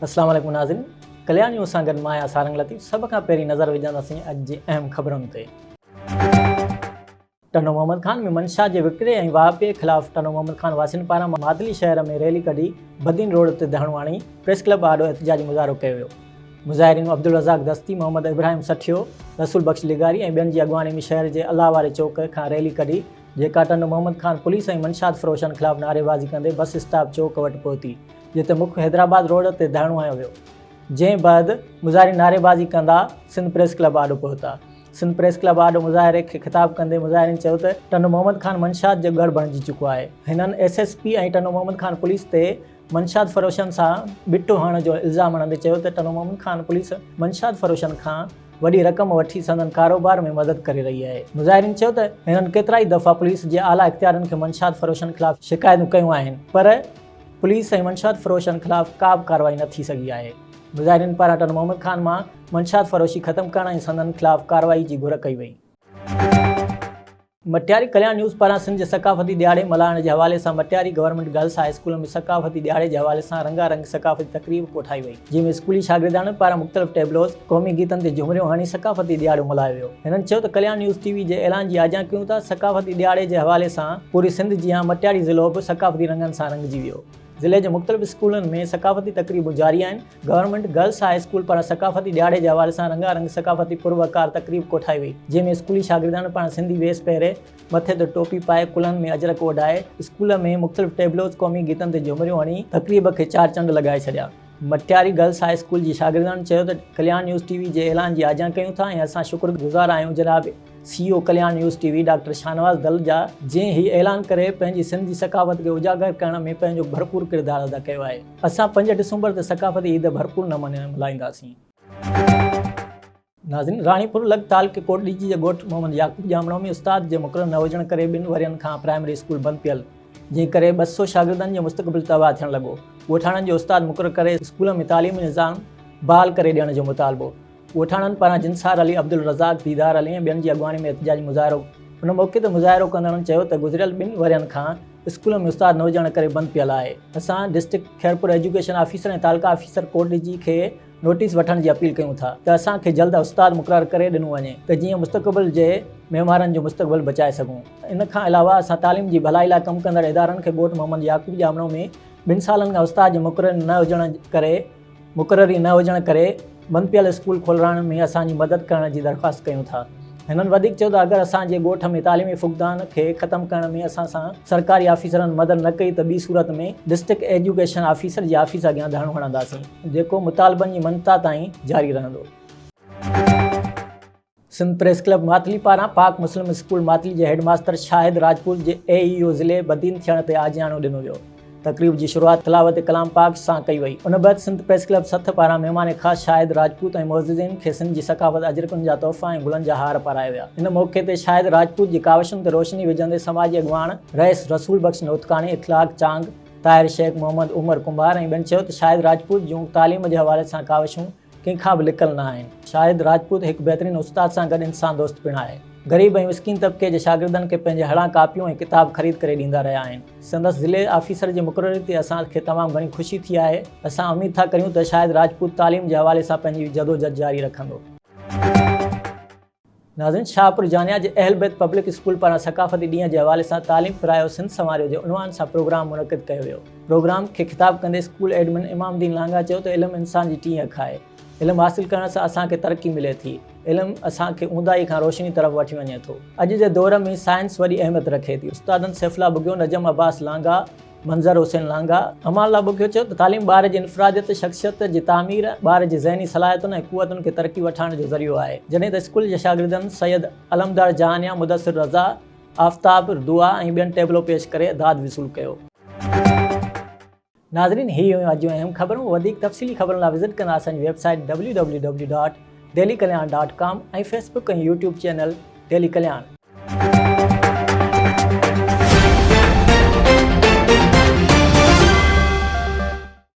اسلام عليڪم ناظرين ڪليان نيوز سان گڏ مان آهيان سارنگ لطيف سڀ کان پهرين نظر وجهنداسين اڄ جي اهم خبرن تي. ٽنڊو محمد خان ۾ منشا جي وڪري ۽ واهپي خلاف ٽنڊو محمد خان واسين پاران مادلي شهر ۾ ريلي ڪڍي بدين روڊ تي ڌرڻو هڻي پريس ڪلب آڏو احتجاجي مظاهرو ڪيو ويو. مظاهرين عبدالرزاق دستي، محمد ابراهيم سٺيو، رسول بخش لغاري ۽ ٻين جي اڳواڻي ۾ شهر جي الله واري چوڪ کان ريلي ڪڍي جيڪا ٽنڊو محمد خان پوليس ۽ منشيات فروشن خلاف نعريبازي ڪندي بس اسٽاپ چوڪ وٽ پهتي جتي مک حيدرآباد روڊ تي ڌرڻو هنيو ويو جنهن بعد مظاهرين نعريبازي ڪندا سنڌ پريس ڪلب آڏو پهتا. سنڌ پريس ڪلب آڏو مظاهري کي خطاب ڪندي مظاهرين چيو ته ٽنڊو محمد خان منشيات جو ڳڙهه بڻجي چڪو آهي. هنن S S P ۽ Tando Muhammad Khan police تي منشيات فروشن سان ٻٽو هڻڻ جو الزام هڻندي چيو ته ٽنڊو محمد خان پوليس منشيات فروشن کان وڏي رقم وٺي سندن ڪاروبار ۾ مدد ڪري رهي آهي. مظاهرين چيو ته هنن ڪيترائي دفعا پوليس جي اعليٰ اختيارين کي منشيات فروشن خلاف شڪايتون ڪيون آهن پر پوليس ۽ منشيات فروشن خلاف ڪا به ڪارروائي نه ٿي سگهي آهي. مظاهرين پاران ٽنڊو محمد خان مان منشيات فروشي ختم ڪرڻ ۽ سندن خلاف ڪارروائي جي گهر ڪئي وئي. مٽياري ڪلياڻ نيوز پاران سنڌ جي ثقافتي ڏهاڙي ملهائڻ جي حوالي سان Matiari government girls high school ۾ ثقافتي ڏهاڙي جي حوالي سان رنگا رنگ ثقافتي تقريب ڪوٺائي وئي جنهن ۾ اسڪولي شاگردياڻين پاران مختلف ٽيبلوز، قومي گيتن تي جهمريون هڻي ثقافتي ڏهاڙو ملهايو ويو. هنن چيو ته ڪلياڻ نيوز ٽي وي جي اعلان جي آجيان ڪيون ٿا، ثقافتي ڏهاڙي جي حوالي سان پوري سنڌ جيان مٽياري ضلعو به ثقافتي رنگن سان رنگجي ويو. ضلعي جي مختلف اسڪولن ۾ ثقافتي تقريبون جاري آهن، گورنمينٽ گرلس هاء اسڪول پاران ثقافتي ڏهاڙي جي حوالي سان رنگا رنگ ثقافتي پروقار تقريب ڪوٺائي وئي، جنهن ۾ اسڪولي شاگردياڻين پاران سنڌي ويس پهري، مٿي تي ٽوپي پائي، ڪلهن ۾ اجرڪ اوڍائي، اسڪول ۾ مختلف ٽيبلوز، قومي گيتن تي جهمريون هڻي تقريب کي چار چنڊ لڳائي ڇڏيا. مٽياري گرلس هاء اسڪول جي شاگردياڻين چيو ته ڪلياڻ نيوز ٽي وي جي اعلان جي آجيان ڪيون ٿا ۽ اسان شڪر گذار آهيون جناب C O Kalyan news T V doctor Shahnawaz Dal جا جنهن هي اعلان ڪري پنهنجي سنڌ جي ثقافت کي اجاگر ڪرڻ ۾ پنهنجو ڀرپور ڪردار ادا ڪيو آهي. اسان پنج ڊسمبر تي ثقافتي عيد ڀرپور نموني ملهائينداسين. ناظرين راڻيپور لڳ تعلقي ڪوٽڏيجي جي ڳوٺ محمد يعقوب ڄامڙو ۾ استاد جي مقرر نه هجڻ ڪري ٻن ورهين کان پرائمري اسڪول بند پيل جنهن ڪري 200 شاگردن جو مستقبل تباهه ٿيڻ لڳو ڳوٺاڻن جو استاد مقرر ڪري اسڪول ۾ تعليمي نظام بحال ڪري ڏيڻ جو مطالبو ڳوٺاڻن پاران جنسار علي، عبدالرزاق، ديدار علي ۽ ٻين جي اڳواڻي ۾ احتجاجي مظاهرو ان موقعي تي مظاهرو ڪندڙن چيو ته گذريل ٻن ورهين کان اسڪول ۾ استاد نه هجڻ ڪري بند پيل آهي اسان ڊسٽرڪٽ خيرپور ايجوڪيشن آفيسر ۽ تعلقه آفيسر ڪوٽڏيجي کي نوٽيس وٺڻ جي اپيل ڪيون ٿا ته اسان کي جلد استاد مقرر ڪري ڏنو وڃي ته جيئن مستقبل جي معمارن جو مستقبل بچائي سگهون ان کان علاوه اسان تعليم جي ڀلائي لاء ڪم ڪندڙ ادارن کي ڳوٺ محمد يعقوب ڄامڙو ۾ ٻن سالن کان استاد جي مقرري نه هجڻ ڪري مقرري نه هجڻ ڪري بند پيل اسڪول کولرائڻ ۾ اسان جي مدد ڪرڻ جي درخواست ڪيون ٿا. هنن وڌيڪ چيو ته اگر اسان جي ڳوٺ ۾ تعليمي فقدان کي ختم ڪرڻ ۾ اسان سان سرڪاري آفيسرن مدد نه ڪئي ته ٻي صورت ۾ ڊسٽرڪٽ ايجوڪيشن آفيسر جي آفيس اڳيان ڌرڻو هڻنداسين جيڪو مطالبن جي مڃتا تائين جاري رهندو. سنڌ پريس ڪلب ماتلي پاران پاڪ مسلم اسڪول ماتلي جي هيڊ ماستر شاهد راجپوت جي اي اي او ضلعي بدين ٿيڻ تي آجياڻو ڏنو ويو. تقريب جي شروعات تلاوت ڪلام پاڪ سان ڪئي وئي. ان بعد سنڌ پريس ڪلب سٿ پاران مهمان خاص شاهد راجپوت ۽ معززين کي سنڌ جي ثقافت اجرڪن جا تحفا ۽ گلن جا هار پارايا ويا. ان موقعي تي شاهد راجپوت جي ڪاوشن تي روشني وجهندي سماجي اڳواڻ رئيس رسول بخش نوتڪاڻي، اخلاق چانگ، طاهر شيخ، محمد عمر ڪنڀار ۽ ٻين چيو ته شاهد راجپوت جون تعليم جي حوالي سان ڪاوشون ڪنهن کان به لڪل نه آهن. شاهد راجپوت هڪ بهترين استاد سان گڏ انسان دوست پڻ آهي. غريب ۽ مسڪين طبقي جي شاگردن کي پنهنجي هڙان ڪاپيون ۽ ڪتاب خريد ڪري ڏيندا رهيا آهن. سندس ضلعي آفيسر جي مقرري تي اسان کي تمام گهڻي خوشي ٿي آهي. اسان اميد ٿا ڪريون ته شاهد راجپوت تعليم جي حوالي سان پنهنجي جدوجھد جاري رکندو. ناظرين شاهپور جانيا جي اهل بيت پبلڪ اسڪول پاران ثقافتي ڏينهن جي حوالي سان تعليم پرايو سنڌ سنواريو جي عنوان سان پروگرام منعقد ڪيو ويو. پروگرام کي خطاب ڪندي اسڪول ايڊمن امام الدين لانگاهه چيو ته علم انسان جي ٽين اک آهي، علم حاصل ڪرڻ سان اسان کي ترقي ملي ٿي، علم اسان کي اونداهي کان روشني طرف وٺي وڃي ٿو. اڄ جي دور ۾ سائنس وڏي اهميت رکي ٿي. استادن سيف الله ٻگهيو، نجم عباس لانگاهه، منظر حسين لانگاهه، امان الله ٻگهيو چيو ته تعليم ٻار جي انفراديت، شخصيت جي تعمير، ٻار جي ذهني صلاحيتن ۽ قوتن کي ترقي وٺائڻ جو ذريعو آهي. جڏهن ته اسڪول جي شاگردن سيد علمدار جهانيان، مدثر رضا، آفتاب دعا ۽ ٻين ٽيبلو پيش ڪري داد وصول ڪيو. ناظرين هي هيون اڄ جون اهم خبرون وڌيڪ تفصيلي خبرن لاء وزٽ ڪندا اسان جي website W W W dot daily Kalyan dot com ۽ Facebook ۽ YouTube channel daily Kalyan.